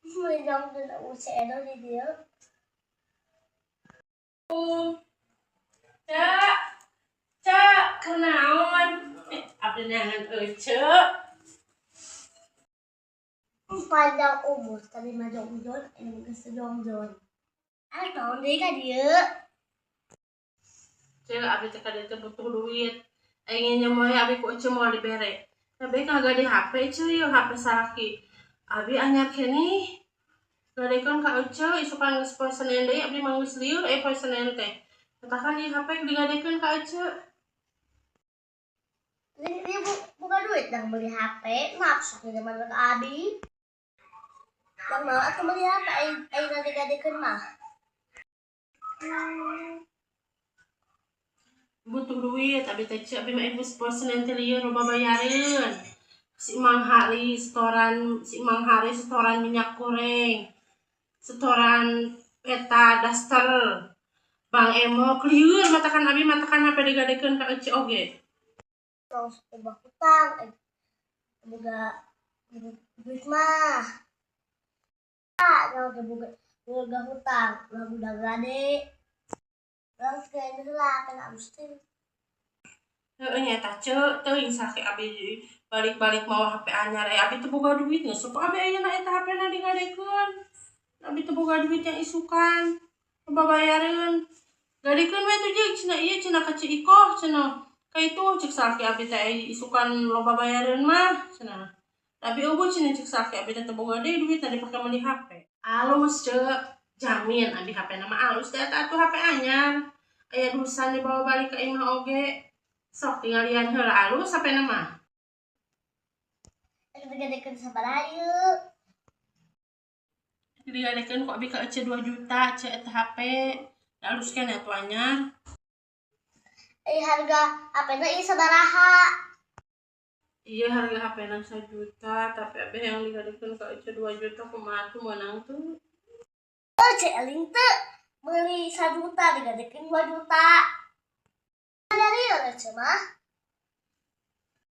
Meuli jongjon si Edo di dieu. Cek, cek, kunaon? Eh, abdi neangan ece. Panjang umur tadi mah jongjon, ini geus jongjon. Ah, naon deui ka dieu? Cek, abdi teh ka dieu teh butuh duit. Aing nyemoy abdi ku ece moal dibere. Tapi kagak di HP ce, yeuh HP salaki. Abi anyar keneh. Gadekeun ka ece isukan geus poe Senin deui, abdi mah geus lieur eh poe Senin teh. Katakan di HP digadekeun ka ece. Ini bukan duit yang beli HP, maksa zaman ke abi. Yang mau aku beli HP, aing nanti gadekeun mah. Butuh duit abi teh, ce. Abi mah ibu poe Senin teh lieur loba bayareun. Si Mang Hari setoran, si Mang Hari setoran minyak goreng. Setoran peta daster. Bang Emok lieur matakan abi matakan HP digadekeun ka ece oge. Tong ubah hutang, boga duit mah. Ah, jangan ke boga boga hutang, ulah budak gade. Urang sekalian heula kena mesti. Heeh nya eta, ce, teuing sake abi balik-balik mau HP anyar eh abi teu boga duit geus sok abi ayeuna eta HP-na digadekeun. Abi teu boga duit yang isukan. Loba bayareun. Gadekeun we tuh jeung cenah ieu cenah ka Ceu Ikoh cenah. Ka itu cek salaki abi teh isukan loba bayareun mah cenah. Tapi eueuh cenah cek salaki abi teh teu boga deui duit tadi pake meuli HP. Alus, ce, jamin abi HP na mah alus teh eta atuh HP anyar. Aya dusan dibawa balik ka imah oge. Sok tinggalian heula, alus HP na mah. Rek digadekeun sabaraha ieu? Digadekeun ku abi ka ece 2 juta, ce, eta HP. Da alus keneh atuh anyar. Eh, harga HP-na ieu sabaraha? Iya, harga HP na 1 juta, tapi abi yang digadekeun ka ece 2 juta, kumaha tuh meunang tuh? Oh, cek eling teu meuli 1 juta digadekeun 2 juta. Dari ieu ceu mah.